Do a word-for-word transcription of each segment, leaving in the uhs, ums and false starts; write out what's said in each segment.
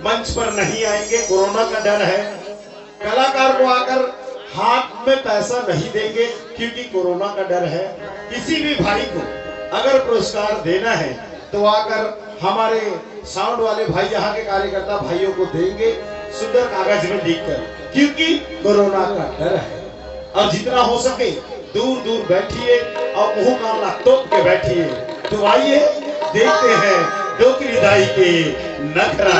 मंच पर नहीं आएंगे, कोरोना का डर है। कलाकार को आकर हाथ में पैसा नहीं देंगे, क्योंकि कोरोना का डर है। किसी भी भाई को अगर पुरस्कार देना है, तो आकर हमारे साउंड वाले भाई, यहाँ के कार्यकर्ता भाइयों को देंगे, सुंदर कागज में लिखकर, क्योंकि कोरोना का डर है। और जितना हो सके, दूर दूर बैठिए और मुंह कान ला तोप के बैठिए। तो आइए, देखते हैं डोकरी दाई के नखरा।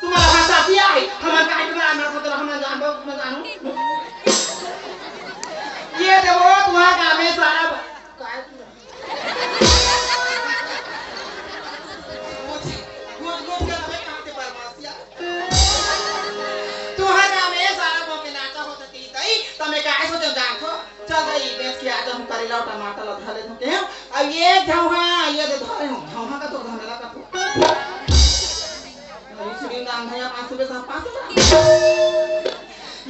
तुम्हारा भाषा क्या है? हमारे का इतना ना था, तो हम जानबो, हम जानू। ये देखो, तुम्हारा काम है सारा ब-, काय तुम्हारा? गुज, गुज, गुज के तमे कहाँ से बरमासिया? तुम्हारा काम है सारा बो के नाचा होता की तई, तमे काहे सोचो जान थो? चल भाई, बेच के आ जाऊँ, करेला और टमाटर ला धरे थो के हम। अब ये झौहा, ये दे धरे हूँ, झौहा का तो धमेला का तो। अरे सुनील राम भैया, पाँच सौ के साथ पाँच सौ।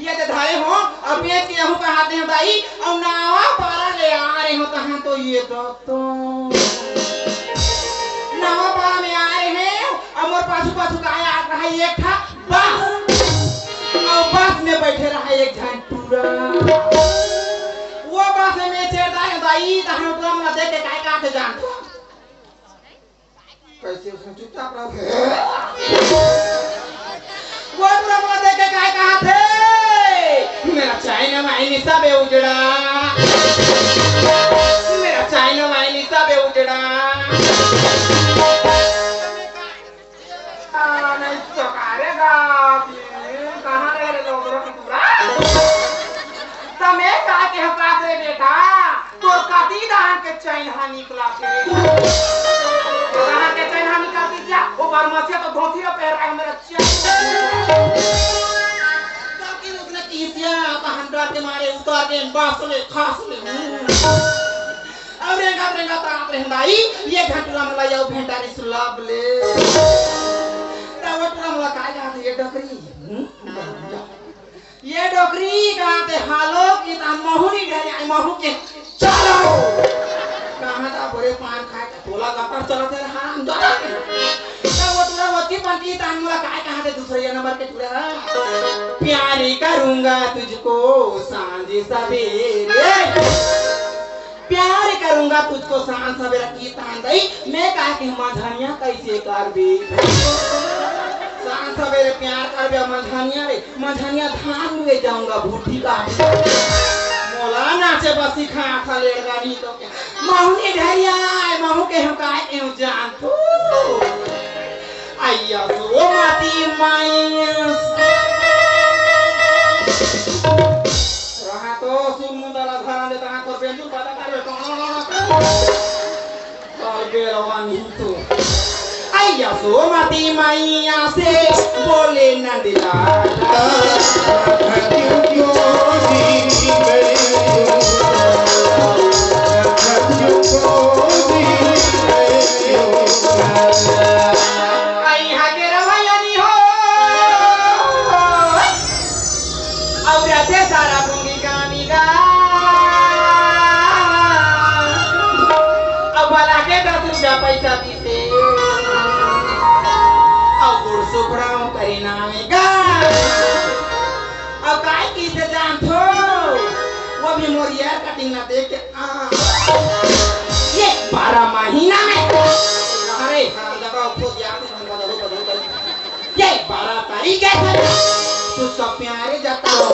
ये दे धरे हो, अब बेच के यहू कहाते हो दाई, और नावा पारा ले आ रहे हो, तहाँ तो ये दो तो। नावा पारा में आ रहे हैं, और मोर पाछू पाछू का आ रहा है एक ठा बस। और बस में बैठे रहा एक झन टूरा। वो बस में चढ़ जाए दाई, तहाँ टूरा मोला देख के काय का के जान। कैसे उसने चुपचाप रहो। वो टूरा मोला देख के काय कहा थे? मेरा चाइना वाइनी सब है उजड़ा। मेरा चाइना वाइनी सब है उजड़ा। आ, नहीं तो कारेगा, कहाँ रहे रे लोग, लोग पूरा? तमे का के हकात रे बेटा, तोर कती दान के चैन हा निकला थे। दान के चैन हा निकल दी क्या? वो बरमसिया तो धोती रे पहन रहा है मेरा चैन। ताकि उसने किसिया, तो हम डर के मारे उतार के बांस ले, खास ले। और रेंगा, रेंगा तात रहंदा ई, ये घंटला मला यो भेंटारी सुलाब ले। तो वो टूरा मला काय कहा थे, ये डकरी? हम्म? ये डोकरी कहा थे, हालो कि तहां महू नी डरे, आई महू के चलो। कहा था बड़े पान खाए का टोला गपर चलत है, हराम जादा। तब वो टूरा वती पंती तहां मुला काय कहा थे दूसरे ये नंबर के टूरा। प्यारी करूंगा तुझको सांझ सवेरे। प्यार करूंगा तुझको सांझ सवेरे की तान दई, मैं कहा कि मंझनिया कैसे करबे? सांझ सवेरे प्यार करबे मंझनिया रे, मंझनिया धान लुए जाऊंगा भूठी काटे। मोला नाचे बस सिखा था लेड़गा नहीं तो क्या? महू नी डरिया, महू के हम काय के हम जान तू। अइया सो माती माई। रहा तो सुर मुंदा ला धरा दे, तहां तोर बेंजू बाजा करबे, टोनो, टोनो, टोनो। चल बेलवा नहीं तू। अइया सो माती माई आसे बोले नंदिला। अइहा के रवैया नी हो। अउ रथे सारा भूमि गानी गा। अउ वाला के दस रुपया पैसा दीसे। अउ गुड़ सुखड़ा करी नामे गा। अउ काय किसे जानथो? वो भी मोर hair cutting ला देख के, आ। ये बारह महीना में। अरे, हरामजादा, खुद याद नहीं, बदलो, बदलो, बदलो। ये बारह तारीख है, तुझको प्यारे जाता हूँ।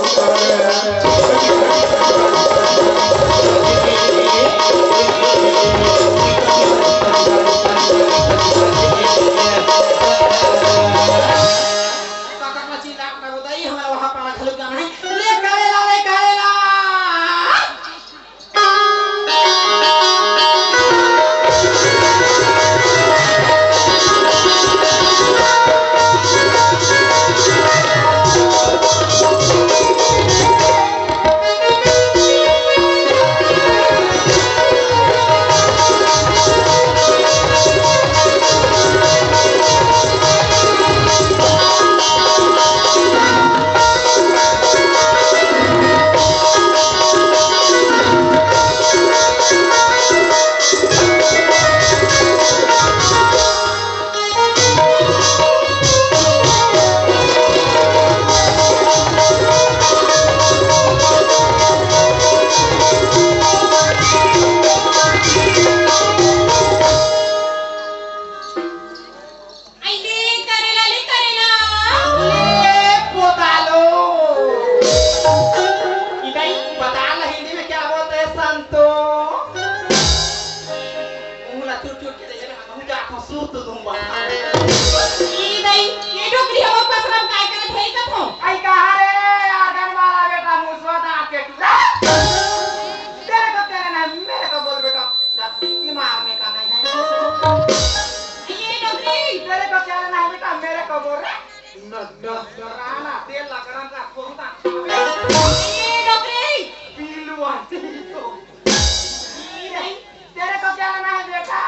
वहाँ पाना घलो जाना है। ले करेला, ले करेला। आई ले करेला, ले करेला। ले पोतालो। इधर ही पताल हिंदी में क्या बोलते हैं, संतो? मुंह ला चुट चुट के देखे ना, मुंह जा तो सूत दूंगा। ई दई, ये डोकरी हमर पसरम काय करत है कथो? आई कहा रे, आंगन वाला बेटा मुसवा दांत के टूरा। तेरे को तेरे ना, मेरे को बोल बेटा। दस की मारने का नहीं है। ये डोकरी। तेरे को क्या लेना है बेटा, मेरे को बोल रे। न, न, राना, तेल ला गरम रख, बहुत अच्छा। ये डोकरी। पीलू आती तो। ये नहीं, तेरे को क्या लेना है बेटा?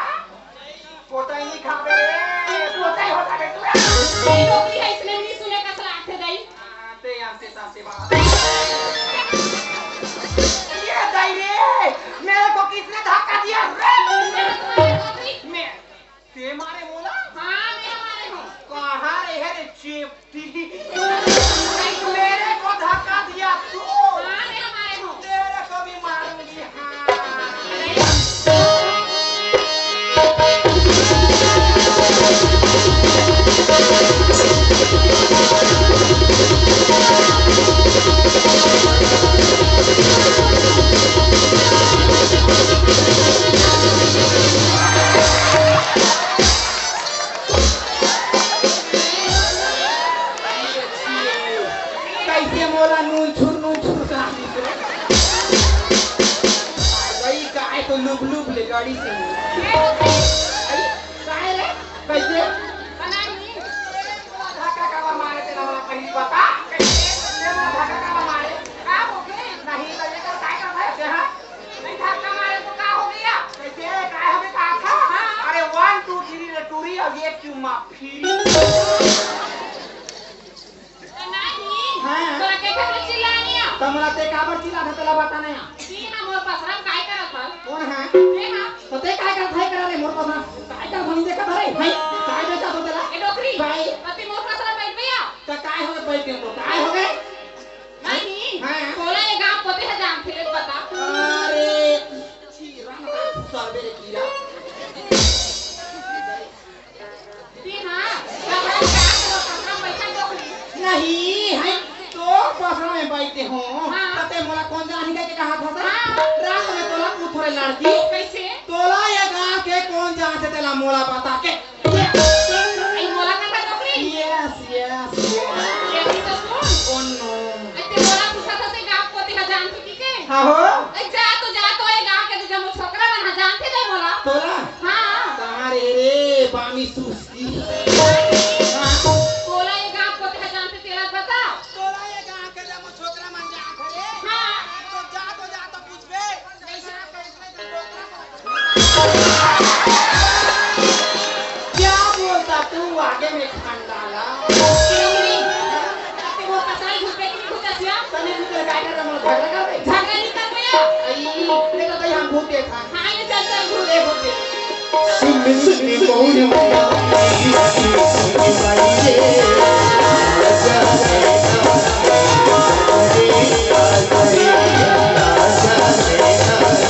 पोटाई नहीं खावे रे, पोटाई होता बे तू। ये डोकरी है, इसने नहीं सुने का सलाह थे दाई। आते, आते, आते बात। ये दाई रे, मेरे को किसने धक्का दिया रे? मैं, ते मारे मोला? हाँ, मैं मारे हूँ। कहाँ रे है रे चेपटी? मेरे को धक्का दिया तू? हाँ, मैं मारे हूँ। तेरे को भी मारूंगी, हाँ। कैसे मोला नून छुर नून छुर कहा दिस रे? भाई काय तो लुब लुब ले गाड़ी से। अरे, काय रे? कैसे? धक्का काबर मारे तेला मोला पहिली बता। ये मोला धक्का काबर मारे? का हो गे? नहीं तो ये तो काय कर रहे थे, हाँ? नहीं धक्का मारे तो का हो गया? कैसे? काय हो गया? का था? हाँ। अरे one two three रे टूरी और ये क्यों माँ फिरी? नहीं। हाँ। तोरा के खातिर चिल्लानी आ? त मोला ते काबर चिल्लात हे, तेला बता ना आ। जी हाँ, मोर पसरा म काय करत हस? कोन हा? ते हा। त ते काय करत हे, करा रे मोर पसरा म? काय करत हस, देखत हस रे? भाई, काय बेचत हस तेला? ए डोकरी। भाई। अति मोर पसरा म बैठ गया। त काय हो गए बैठ गए तो? काय हो गए? नहीं। हाँ। तोला ये गाँव कोते ह जानथे रे, बता। अरे, चीरा ना, साले रे कीरा। जी हाँ, कपड़ा निकाल के वो कपड़ा पैसा डोकरी। नहीं, है तो पसरा में बैठे हो। हाँ। त ते मोला कोन जानही कहिके कहा था? हाँ। रात में तोला पूछ रहे लड़की। कैसे? तोला ये गाँव के कोन जानथे तेला मोला बता के। आई मोला कहा डोकरी? Yes, yes, yes। ये भी तो सुन। Oh no। आई ते मोला पूछा था ते गाँव कोते ह जानथे कहिके। हाँ हो। आई जा तो जा तो ये गाँव के दू जम्मो छोकरा मन ह जानथे ते मोला। तोला? हाँ। कहाँ रे रे, बामी सूस। तोला ये गाँव कोते ह जानथे तेला बता। तोला ये गाँव के जम्मो छोकरा मन जानथे रे। हाँ। तो जा, तो जा, तो पूछबे। क्या बोलता तू आगे में खंडाला? तने तू तेरे गाय का जमा झगड़ा कर दे। झगड़ा नहीं कर भैया। आई, ये तो भाई हम भूत देखा। हाँ, ये चल, चल, घूम। ले, घूम ले। सुन, सुन, मोर मैया, सुन, सुन, माई रे, आजा रे, आजा रे, आजा रे, आजा रे, आजा रे, आजा रे,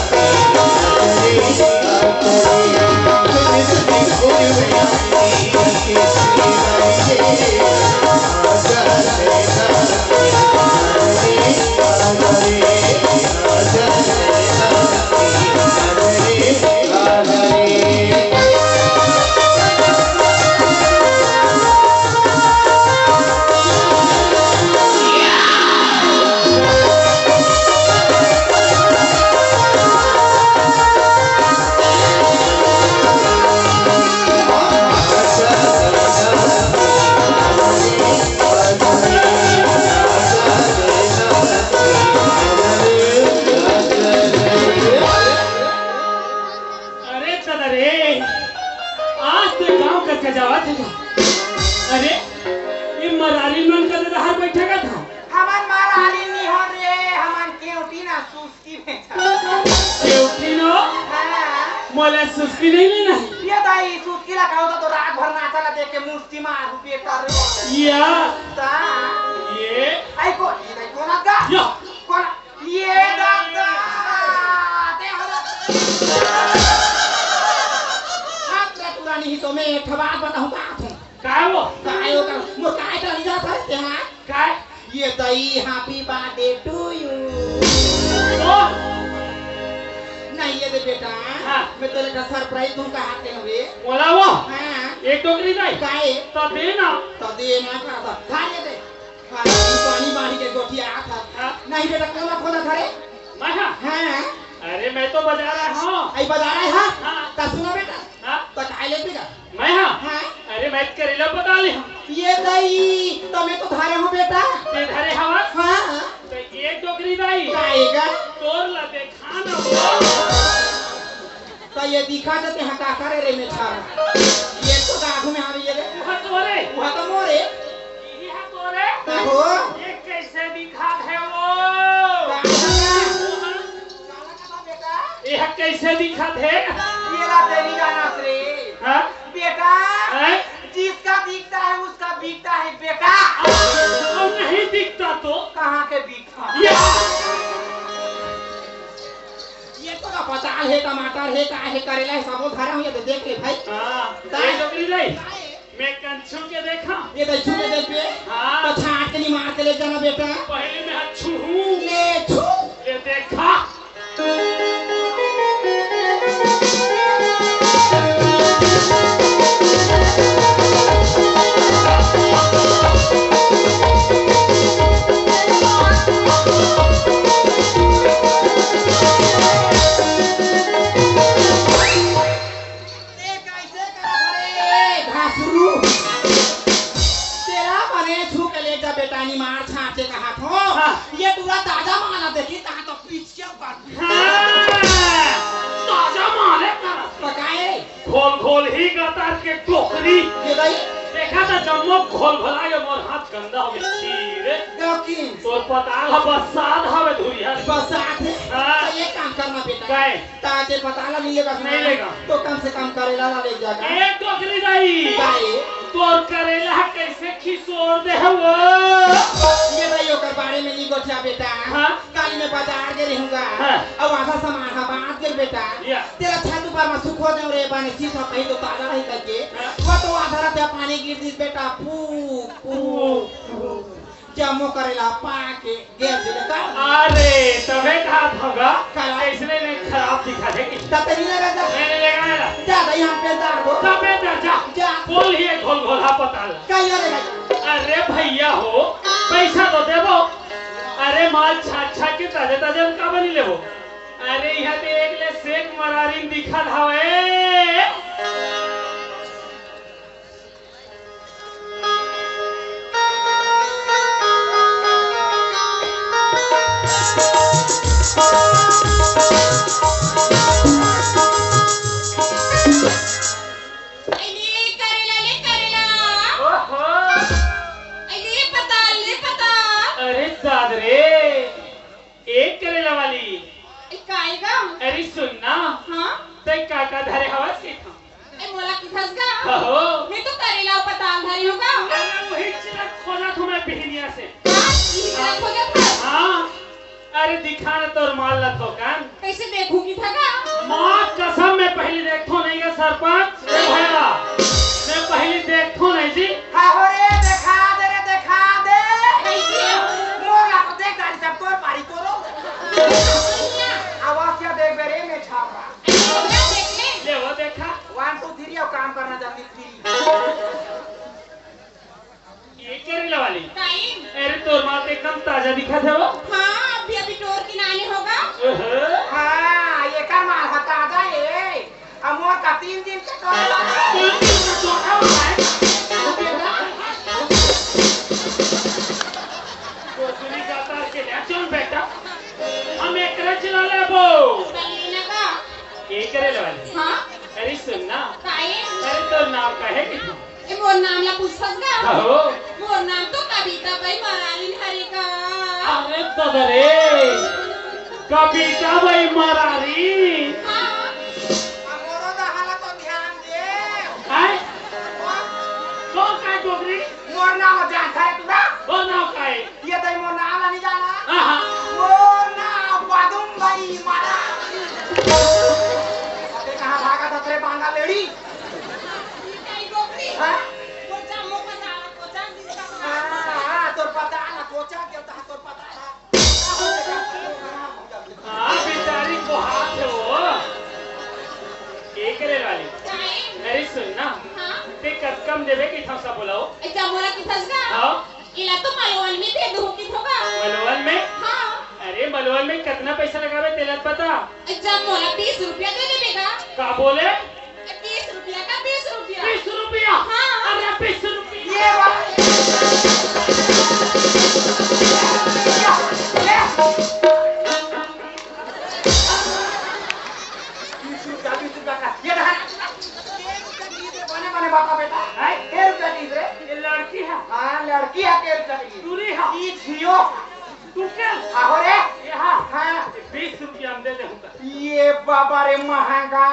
सुन, सुन, मोर मैया, सुन, सुन, माई रे, आजा रे, आजा रे, आजा रे, आजा रे, आजा रे, आजा रे। सुस्की नहीं लेना है। ये दाई, सुस्की ला खाओ तो रात भर नाचा ला देख के मुस्ती मारू बेटा रे। या। ता। ये। आई को, ये दाई कोन गा? या। कोन? ये दादा। दे हो रे। हाथ रे पुरानी ही तो मैं एक ठो बात बताऊं का? काय वो? काय वो का? मोर काय तो नहीं जाता है, हाँ? काय? ये दई, happy birthday to you। ओ! नहीं, ये दे बेटा, हाँ। मैं तेरे का surprise दूं कहा के हवे। बोला वो? हाँ। एक टोकरी दई? काय? तो दे ना। तो दे ना का था। खा ये दे। हाँ, ये पानी मारी के गोठिया था। हाँ। नहीं बेटा, कौन खोदा था रे? मैं हाँ? हाँ। अरे, मैं तो बजा रहा हूँ। आई बजा रहा है, हाँ? हाँ। तो सुनो बेटा। हाँ। तो काय लेते का? मैं हाँ? हाँ। अरे, मैं करेला पता ले हूँ। ये दई, तो मैं तो धारे हूँ बेटा। ते धरे हवस? हाँ। तो ये डोकरी दाई। काय गा? तोर ला देखा ना वो। तो ये दिखा देते हैं का करे रे मेछारा। ये तो गाघू में आ रही है रे। वहाँ तो रे। वहाँ तो मोरे। यही है तो रे। आहो। ये कैसे दिखा है वो? गाघू में। यह कैसे दिखत हे? ये ला तेरी जाना रे। हाँ? बेटा, हैं? जिसका दिखता है उसका बिकता है बेटा। और नहीं दिखता तो? कहाँ के बिकता? ये ये तो का पताल है, टमाटर है, का है, करेला है, सबो धरा हूँ, ये तो देख ले भाई। हाँ, ता- ये डोकरी लाई। मैं कंचू के देखा। ये दई छू के देख बे। हाँ। तो छाट के नहीं मार के ले जाना बेटा। पहले मैं हाथ छू हूँ। ले छू। ले देखा। ए, कइसे करत हरे, घासरू? तेला बने छू के ले जा बेटा, निमार छाँचे कहत हो। हाँ। ये टूरा ताजा माल देखी, तहाँ तो पिचिया बन। हाँ, ताजा माल हे करत। पकाए। घोल घोल ही गतर के डोकरी। ये दई। देखा त जम्मो घोल घोला के मोर हाथ गंदा हो गया। छी रे। लेकिन तोर पताल ह बरसात हवे धुरिया। बरसात हे? हाँ। तो ये काम करना बेटा। काय? ताजे पताल नहीं लेगा नहीं ना? लेगा। तो कम से कम करेला ला ले जागा। ए डोकरी दाई। दाई। तोर करेला ह कैसे खिसोर दे हवो? ये दाई ओकर बारे में नहीं गोठिया बेटा। हाँ। काली मैं बाजार गे रहूंगा। हाँ। अउ आधा सामान ह बांच गे बेटा। या। तेला छत ऊपर में सुखो दे रे बने सीधा कहीं तो ताजा रही करके। हाँ। वो तो आधा रात पानी गिर दिस बेटा। फू, फू। फू, फू। जम्मो करेला पाके गेर दिले का? अरे, तबे कहा होगा, का? इसलिए नहीं खराब दिखा देगी। तब तो नहीं लगा था। नहीं, नहीं, नहीं, नहीं। जा, जा, यहाँ पे डाल दो। जा, पे जा, जा। जा। बोल ही एक घोल घोला पता लगा। का ये रे भाई? अरे भैया हो, पैसा तो दे दो। अरे माल छाट छाट के ताजे ताजे का बनी लेबो। अरे यहाँ पे एक ले सेक मरारिन दिखा था। अरे करेला, ले करेला। ओहो। अरे पताल, ले पताल। अरे दाद रे, एक करेला वाली। ए, काय गा? अरे सुन ना। हाँ? तै का का धरे हवस के था? ए, मोला किथस गा? हो। मैं तो करेला अउ पताल धरे हूँ गा। अरे वही चिरक खोजत हूँ मैं बिहनिया से। हाँ? ई चिरक खोजत हस? हाँ। अरे दिखा ना तोर माल ला थोकन। कैसे देखूं किथा गा? माँ कसम मैं पहली देखथो नहीं गा सरपंच। ए भैया, मैं पहली देखथो नहीं जी। हाँ हो रे, देखा दे रे, देखा दे। कैसे? मोर ला तो देख डारी सब तोर पारी तोरो। आवाज क्या देख बे रे, मैं छाप रहा। ले वो देखा। One, two, three, अब काम करना जल्दी, three। ये करेला वाली। टाइम। अरे, तोर माल तो एकदम ताजा दिखत हे वो। हाँ, अभी, अभी टोर के लाने होगा। ओहो। हाँ, ये का माल ह ताजा हे। अब मोर का तीन दिन के टोर। तीन दिन के टोर है। गोसुरी जाता के ले चल बेटा। हम एकरे चिला लेबो। चलिए ना का? ये करेला वाली। हाँ? अरे सुन ना। काहे? अरे तोर नाम का हे कि? ए, मोर नाम ला पूछस गा? आहो। मोर नाम तो कविता बाई मरारिन हरे गा। अरे दादा रे, कविता बाई मरारिन। हाँ। अब मोरो दा जानता है तू ना? वो नाव का है? ये तो मोर नाव ला नहीं जाना। हाँ, हाँ। मोर नाव बादुम भाई मारा। अबे कहाँ भागा था तेरे बांगा लेडी? हाँ? हाँ, हाँ, तोर पता ना, कोचा के था, तोर पता था। हाँ, बेचारी को हाथ है वो। के करे वाली? अरे सुन ना, हाँ? ते कतका म देबे कहिथस बोला ओ। अच्छा, मोला कहिथस का? हाँ? इला तो मलवन में दे दूँ कहिथों का। मलवन में? हाँ। अरे मलवन में कतना पैसा लगाबे तेला पता? अच्छा, मोला बीस रुपया दे देबे का? का बोले? ए, बीस रुपया का, बीस रुपया। बीस रुपया? हाँ। अरे बीस रुपया। ये बात। बीस रुपया, बीस रुपया का। ये रहा। बने, बने बापा बेटा। हैं? के रुपया दीस रे? ये लड़की है। हाँ, लड़की है, के रुपया दीस। टूरी है। ई झियो। तू क्या? आहो रे। ये हाँ। हाँ। ये बीस रुपया हम दे दे हमका। ये बाबा रे, महंगा।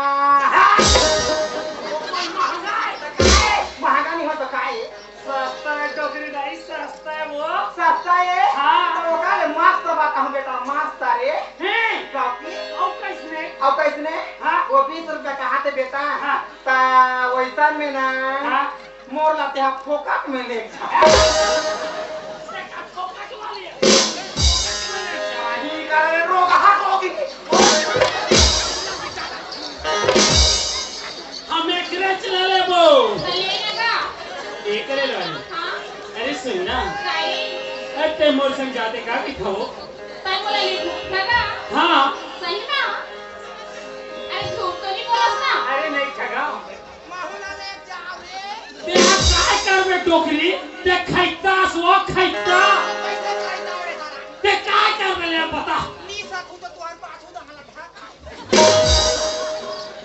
हाँ। वो कोई महंगा है तो का है? महंगा नहीं हो तो का है? सस्ता है डोकरी दाई, सस्ता है वो। सस्ता है? हाँ। तो ओका ले मस्त बा कहूँ बेटा, मस्त रे। हैं? काकी। और कैसने? और कैसने? हाँ। वो बीस रुपया कहा थे बेटा? हाँ। ता वैसा में ना, हाँ। मोर ला तेहा फोकट में ले जा। फोकट वाली है। नहीं करे रोगहा रोगी। हम एकरे चला लेबो। चलिए ना का? एकरे ला ले। हाँ। अरे सुन ना। काई? अरे ते मोर संग जाते का कहिथस? तै मोला ले घूमता का? हाँ। सही ना? अरे झूठ तो नहीं बोलस ना? अरे नहीं ठगा। तेहा काय करबे डोकरी? ते खैतास वो खैता। ते काय करबे ले बता।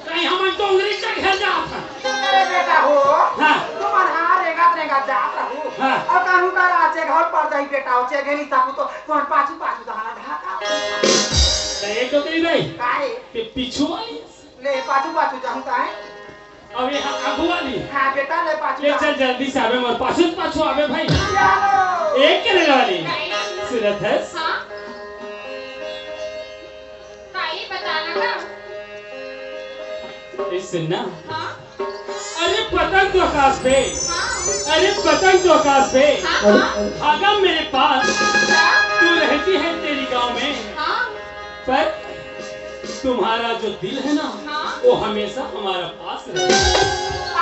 कहीं हमन डोंगरी चघे जात हन। अरे बेटा हो, हाँ। तुमन हाँ रेंगत रेंगत जात रहू। हाँ। और कानू का राचे घर पर जाई बेटा हो, चघे नहीं सकू तो तुमन पाछू पाछू दहाना ढाका। तो एक डोकरी भाई, काहे? ते पीछू वाली। ले पाछू पाछू जाहूं ताए। अब ये आगू वाली। हाँ बेटा, ले पाछू ले जा। चल जल्दी से आबे, मोर पाछू पाछू आबे भाई। चलो। एक करे वाली। सुनत हस? हाँ। ताई बताना ना। ए, सुन ना। हाँ। अरे पतंग तो आकाश पे। हाँ। अरे पतंग तो आकाश पे। हाँ, हाँ। भागा मेरे पास। क्या? तू रहती है तेरी गांव में। हाँ। पर तुम्हारा जो दिल है ना, हाँ। वो हमेशा हमारा पास रहे।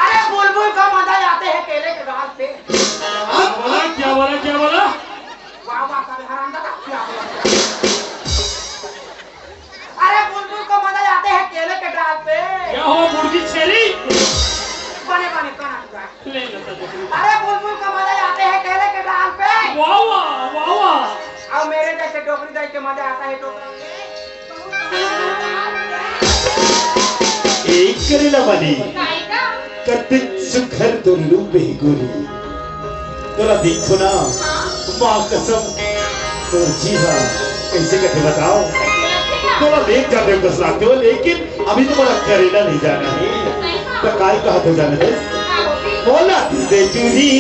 अरे बुलबुल का मजा आते हैं केले के डाल पे। क्या बोला, क्या बोला, क्या बोला? वाह, वाह, साले हरामजादा, क्या बोला? अरे बुलबुल को मजा आते हैं केले के डाल पे। क्या हुआ, मुर्गी छेरी? बने, बने, कना हुआ। ले लो, सर। अरे बुलबुल को मजा आते हैं केले के डाल पे। वाह, वाह, वाह, वाह। और मेरे जैसे डोकरी दाई के मजा आता है डोकरा के। एक करेला वाली। काय का? कतिक सुघर तोर रूप हे गोरी। तोला देखो ना, हाँ। माँ कसम, तोर जी हाँ, कैसे करके बताओ? कैसे लगथे का? तोला देख जाते हो, बस लागते हो, लेकिन अभी तुम्हारा करेला नहीं जाना है। नहीं का? तो काय कहा तो जाने दे? का होती? बोला दे चूरी,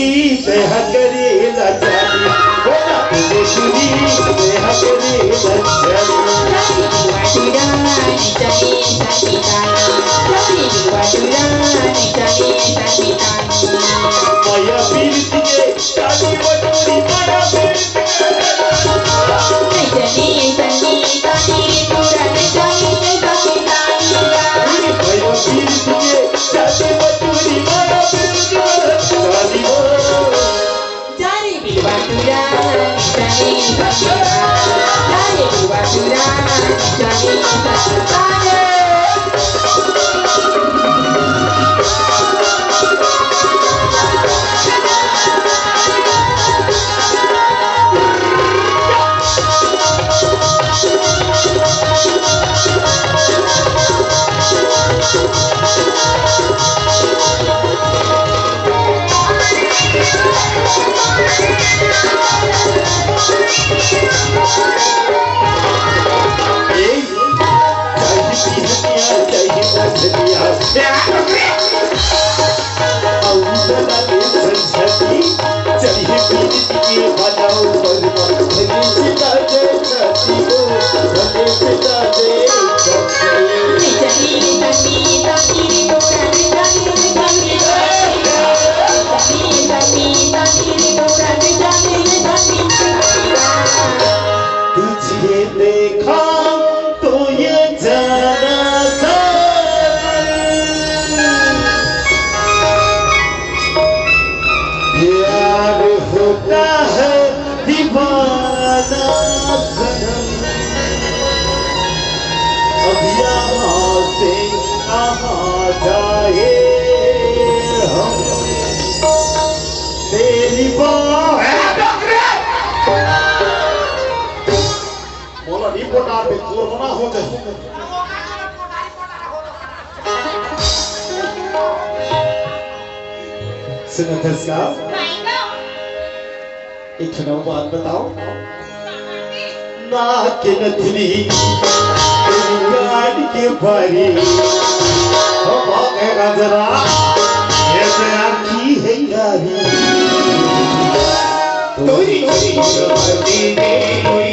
ते हा करेला जानी। बोला दे चूरी, ते हा करेला जानी। मया पीरित के शादी बटोरी, मया पीरित के। मया पीरित के शादी बटोरी, मया पीरित के शादी बटोरी। हे हम तेरी बाह-, ए, डोकरे! मोला नहीं पटाबे, कोरोना हो जाए। सुनत हस का? एक ठन अउ बात बताओ। नाक के नथनी, कान के बाली, हवा के गजरा, ये तो आँखी है यारी। तोरी, तोरी, तोरी, तोरी,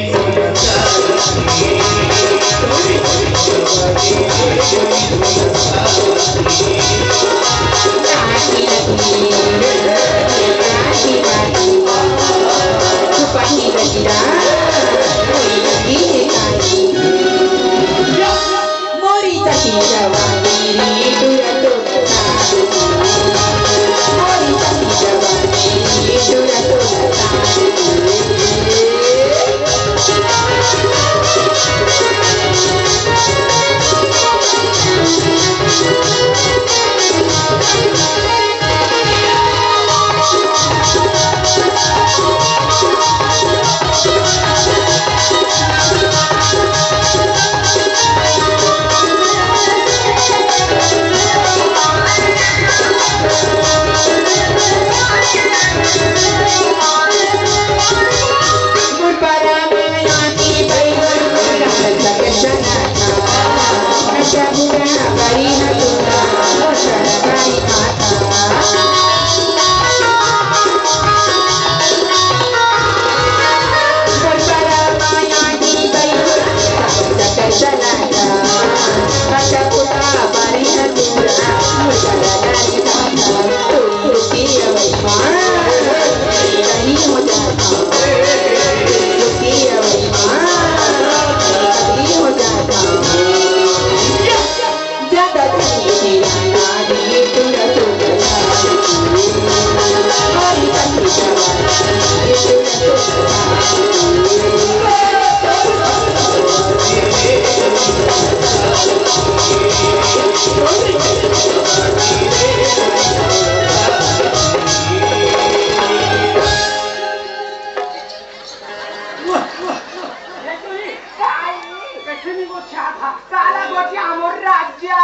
कैसे नहीं वो छा था? काला गोटिया मोर राजा।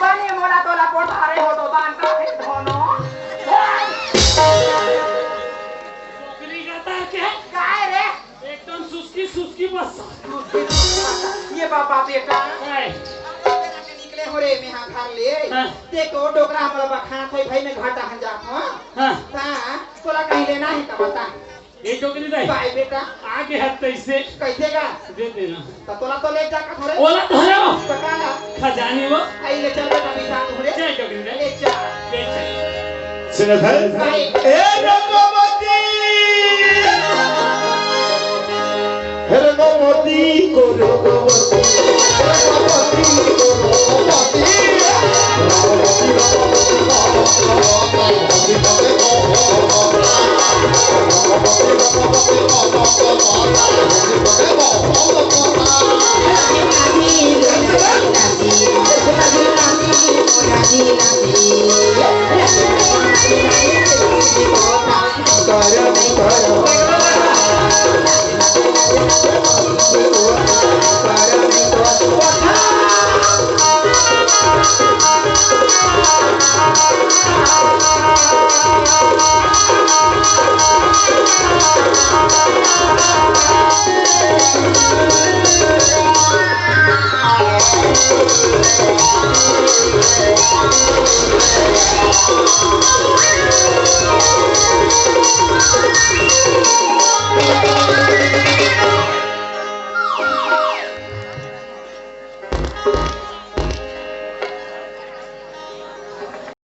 बने मोला तोला कोठारे हो तो बांध का फिर धोनो। बोकरी का था क्या? काय रे? एकदम सुस्की, सुस्की बस। ये बाबा बेटा। काय? निकले हो रे, मैं हाँ घर ले। हाँ। ते तो डोकरा हमला बखाना थोई भाई, मैं घाटा हन जात हूँ। हाँ। हाँ, तोला कहीं लेना है तो बता। ए डोकरी दाई। बाय बेटा। आगे हाथ तैसे। कैसे का? दे देना। तो तोला तो ले जा का थोड़े। ओला तो हरे हो। तो का ला? खजानी हो। आई ले चल बेटा, मैं साथ हूँ रे। चल डोकरी दाई। ले चल। ले चल। सुनत हस? बाय। ए रंगवती। हे रंगवती को रंगवती। रंगवती को रंगवती।